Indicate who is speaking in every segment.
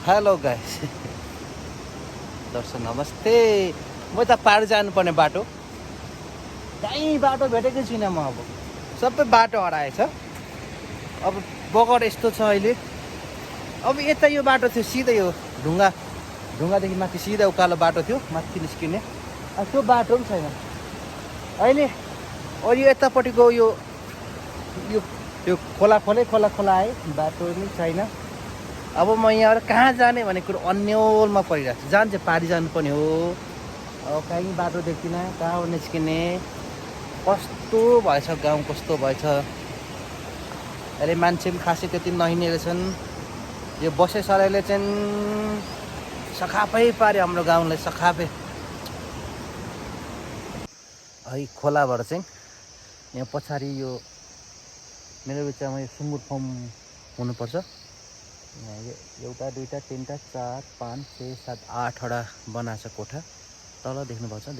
Speaker 1: Hello guys दर्शक नमस्ते। म त पार जानुपर्ने बाटो कहीँ बाटो भेटेकै छुइनँ म। अब सबै बाटो हराएछ। अब बगर यस्तो छ अहिले। अब यता यो बाटो थियो सिधै यो ढुङ्गादेखि माथि सिधा उकालो बाटो थियो माथि निस्किने। अब त्यो बाटो पनि छैन अहिले। अब यो यतापट्टिको यो यो यो खोला आए बाटो पनि छैन। अब म यहाँबाट कहाँ जाने भन्ने कुरो अन्यलमा परिरहेको छु। जान चाहिँ पारी जानुपर्ने हो। अब कहीँ बाटो देख्दिनँ, कहाँ हो निस्किने। कस्तो भएछ गाउँ, कस्तो भएछ अहिले। मान्छे पनि खासै त्यति नहिँडेको छन्। यो बसे सराईले चाहिँ सखापै पाऱ्यो हाम्रो गाउँलाई, सखापै। है खोलाबाट चाहिँ यहाँ पछाडि यो मेरो विचारमा यो सुँगुर फार्म हुनुपर्छ। यहाँ एउटा दुईवटा तिनवटा चार पाँच छ सात आठवटा बनाएको छ कोठा। तल देख्नुपर्छ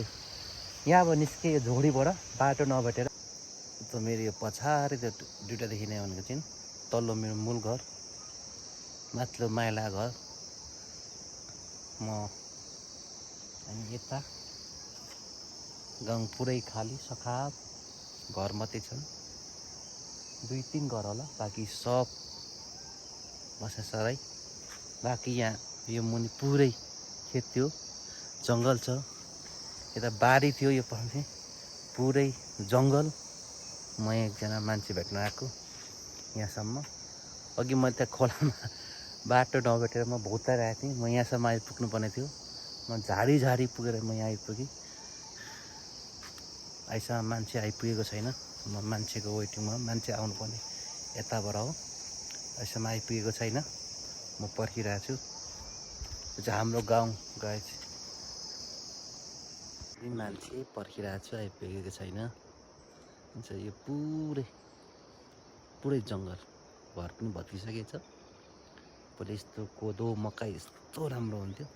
Speaker 1: यहाँ अब निस्के यो झोडीबाट बाटो नभेटेर। त मेरो यो पछाडि त्यो दुइटा देखिने भनेको चाहिँ तल्लो मेरो मूल घर, माथिल्लो माइला घर। म अनि यता गाउँ पुरै खाली सखाप, घर मात्रै छन्। 2-3 घर होला, बाँकी सब बसासराई। बाँकी यहाँ यो मुनि पुरै खेत थियो, जङ्गल छ। यता बारी थियो, यो पनि पुरै जङ्गल। म एकजना मान्छे भेट्न आएको यहाँसम्म। अघि मैले त्यहाँ खोलामा बाटो नभेटेर म भौताइरहेको थिएँ। म यहाँसम्म आइपुग्नु पर्ने थियो। म झाडी पुगेर म यहाँ आइपुगेँ। अहिलेसम्म मान्छे आइपुगेको छैन। म मान्छेको वेटिङमा, मान्छे आउनुपर्ने यताबाट हो। अहिलेसम्म आइपुगेको छैन। म पर्खिरहेको छु। यो चाहिँ हाम्रो गाउँ गाइस। मान्छे पर्खिरहेको छु, आइपुगेको छैन। यो पुरै जङ्गल। घर पनि भत्किसकेको छ। पहिला यस्तो कोदो मकै यस्तो राम्रो हुन्थ्यो।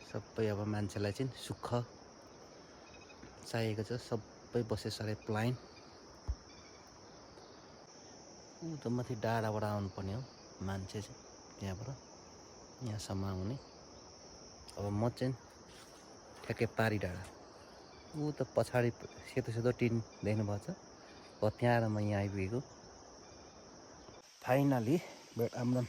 Speaker 1: सबै अब मान्छेलाई चाहिँ सुख चाहिएको छ। सबै बसे सराई प्लाइन। ऊ त माथि डाँडाबाट आउनुपर्ने हो मान्छे चाहिँ, त्यहाँबाट यहाँसम्म आउने। अब म चाहिँ ठ्याक्कै पारी डाँडा। ऊ त पछाडि सेतो टिन देख्नुभएको छ। अब त्यहाँ म यहाँ आइपुगेको। फाइनली भेट हाम्रो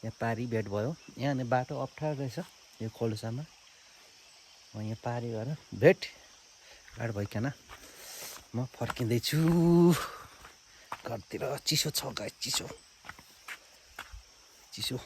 Speaker 1: यहाँ पारी भेट भयो। यहाँ नि बाटो अप्ठ्यारो रहेछ यो खोल्सामा। म यहाँ पारी गएर भेट भइकन म फर्किँदैछु घरतिर। चिसो छ गाइस, चिसो।